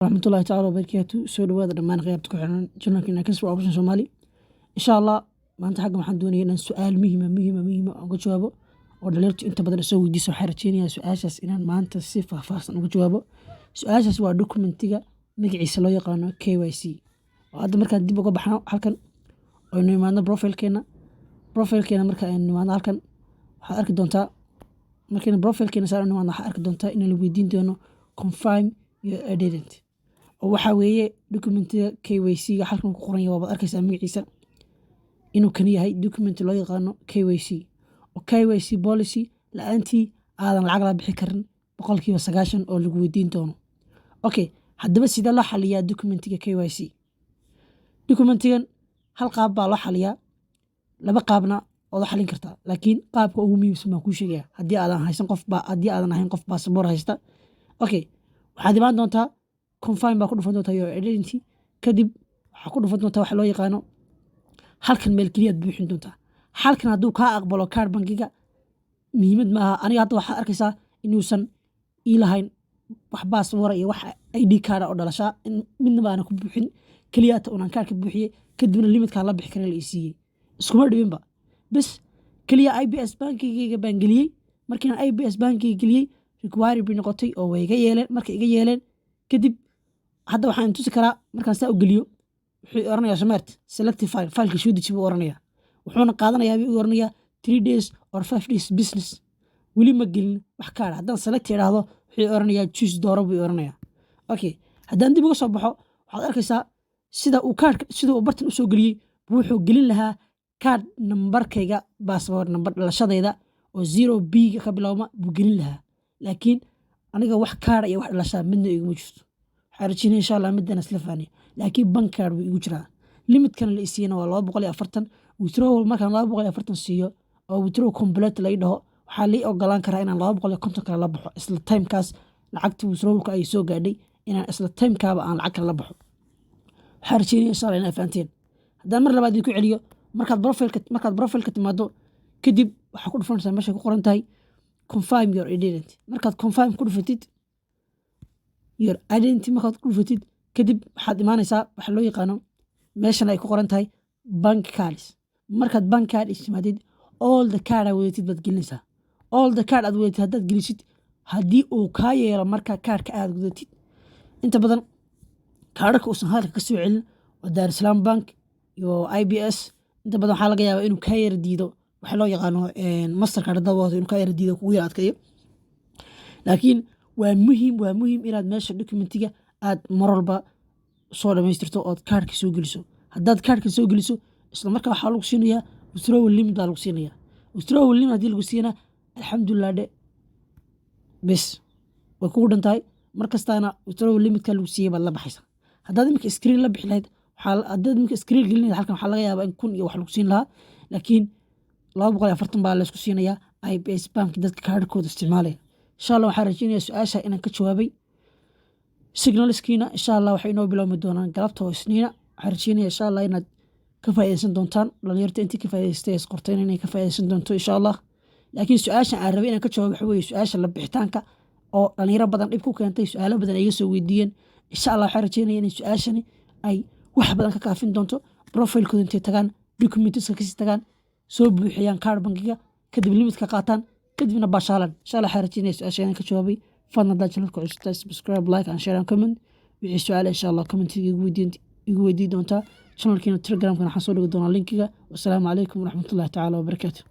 Waraxmatullaahi tacaala wabarakaatu. Soo dhawaada dhammaan khiyarta ku xiran channelkeena Kaswa Option Somali. Insha Allah maanta xaggan waxaan doonayaa inaan su-aal muhiima muhiima muhiima uga jawaabo oo dhalinyartu inta badan soo weydiiso. Waxaan rajeynayaa su-aashaas inaan maanta si faahfaahsan uga jawaabo. Su-aashaas waa documentiga magaciisa loo yaqaano KYC, oo hadda markaan dib uga baxno halkan aynu imaadno profile-keena, marka aynu imaadno halkan waxaad arki doontaa, markaynu profile-keena saan u nimaadno, waxaad arki doontaa in la weydiin doono "confirm your identity", oo waxaa weeye documentiga KYC-ga halkan ku qoran yahay. Waabaad arkaysaa magaciisa inuu kan yahay document loo yaqaano KYC, oo KYC policy la-aantii aadan lacag la bixi karin 90% oo lagu weydiin doono. Okay, haddaba sidee loo xaliyaa documentiga KYC? Documentigan hal qaab baa loo xaliyaa, laba qaabna waad u xalin kartaa, laakiin qaabka ugu muhiimsan baan kuu sheegaya haddii aadan haysan qof ba, haddii aadan ahayn qof baasaboor haysta. Okay, waxaad imaan doontaa confirm baa ku dhufan doontaa your identity. Kadib waxaa ku dhufan doontaa waxa loo yaqaano halkan meel keliyaad buuxin doontaa. Halkan hadduu kaa aqbalo kaar bangiga, muhiimad maaha. Aniga hadda waxaad arkaysaa inuusan ii lahayn wax baasboora iyo wax ID card oo dhalashaa midnaba aanan ku buuxin. Keliyaata unaan kaarka buuxiyey, kadibna limitkaa la bixi kara la ii siiyey. Iskuma dhibinba, bes keliya IBS bankigayga baan geliyey. Markiin IBS bankiga geliyey, required bay noqotay oo way iga yeeleen. Markay iga yeeleen kadib, hadda waxaan tusi karaa markaan saa u geliyo, wuxuu oranayaa smart select file, fileka soo deji buu oranayaa. Wuxuuna qaadanayaa buu oranayaa 3 days or 5 days business. Weli ma gelin wax kaadha. Haddaan select idhaahdo, wuxuu oranayaa choose, dooro buu oranayaa. Okay, haddaan dib uga soo baxo, waxaad arkaysaa sida uu kaarka, sida uu bartan usoo geliyey, wuxuu gelin lahaa kaard nambarkayga, baasboor nambar dhalashadayda oo 0B ga ka bilowma buu gelin lahaa. Laakiin aniga wax kaara iyo wax dhalashaa midna iguma jirto. Waxaan rajeynaya insha Allah middan isla fahnay, laakiin bank card wuu igu jiraa. Limitkana la isiiyana waa 240. Withdrawal markaan 240 siiyo oo withdraw complete la dhaho, waxaa lii ogolaan karaa inaan 250 kale la baxo isla timekaas. Lacagta withdrawalka ay soo gaadhay inaan isla timekaaba aan lacag kale la baxo. Waxaan rajeynaya insha Allah inaa fahanteen. Haddaan mar labaad idinku celiyo, markaad profileka timaado kadib, waxaa ku dhufanaysaa meeshay ku qoran tahay "confirm your identity". Markaad confirm ku dhufatid your identity, markaad ku dhufatid kadib, waxaad imaanaysaa waxa loo yaqaano meeshan ay ku qoran tahay bank cards. Markaad bank card timaadid, all the card aad wadatid baad gelinaysaa. All the card aad wadatid haddaad gelisid, haddii uu kaa yeelo marka kaarka aad wadatid, inta badan kaararka uusan hadalka ka soo celin waa Daarusalaam Bank iyo IBS. Inta badan waxaa laga yaabaa inuu kaa yara diido waxa loo yaqaano Mastercard haddaad wadato, inuu kaa yara diido, kugu yara adkayo. Laakiin waa muhiim inaad meesha documentiga aad mar walba soo dhamaystirto ood kaarka soo geliso. Haddaad kaarka soo geliso, isla markaa waxaa lagu siinayaa withdrawal limit baa lagu siinayaa. Withdrawal limit haddii lagu siiyana, alxamdulilah dhe, bes way kugu dhan tahay. Mar kastaana withdrawal limitka lagu siiyey baad la baxaysa. Haddaad iminka skrill la bixi lahayd, haddaad iminka skrill gelin lahayd halkan, waxaa laga yaabaa in 1000 iyo wax lagu siin lahaa, laakiin 240 baa laysku siinayaa IBS Bank dadka kaarhkooda isticmaalaya. Insha Allah waxaan rajeynaya su-aasha inaan ka jawaabay. Signalskiina insha Allah waxay inoo bilowmi doonaan galabta oo Isniina. Waxaan rajeynaya insha Allah inaad ka faa'iidaysan doontaan. Dhalinyarta intii ka faa'iidaystay is qorteen inay ka faa'iidaysan doonto insha Allah. Laakiin su-aashan aan rabay inaan ka jawaabo waxa weeye su-aasha la bixitaanka oo dhalinyaro badan dhib ku keentay, su-aalo badan ay iga soo weydiiyeen. Insha Allah waxaan rajeynaya inay su-aashani ay wax badan ka kaafin doonto. Profilkooda intay tagaan, documentiska kasii tagaan, soo buuxiyaan kaar bankiga, kadib limitka qaataan, kadibna baashaalan. Insha Allah waxaan rajeynaya su-aasha inaan ka jawaabay. Fadlan haddaad channelka cusubtahay, subscribe, like and share and comment. Wixii su-aale insha Allah commentiga igu weydiin doontaa. Channelkiina Telegramkana waxaan soo dhigi doonaa linkiga. Wasalaamu calaykum waraxmatullahi tacaala wabarakaatu.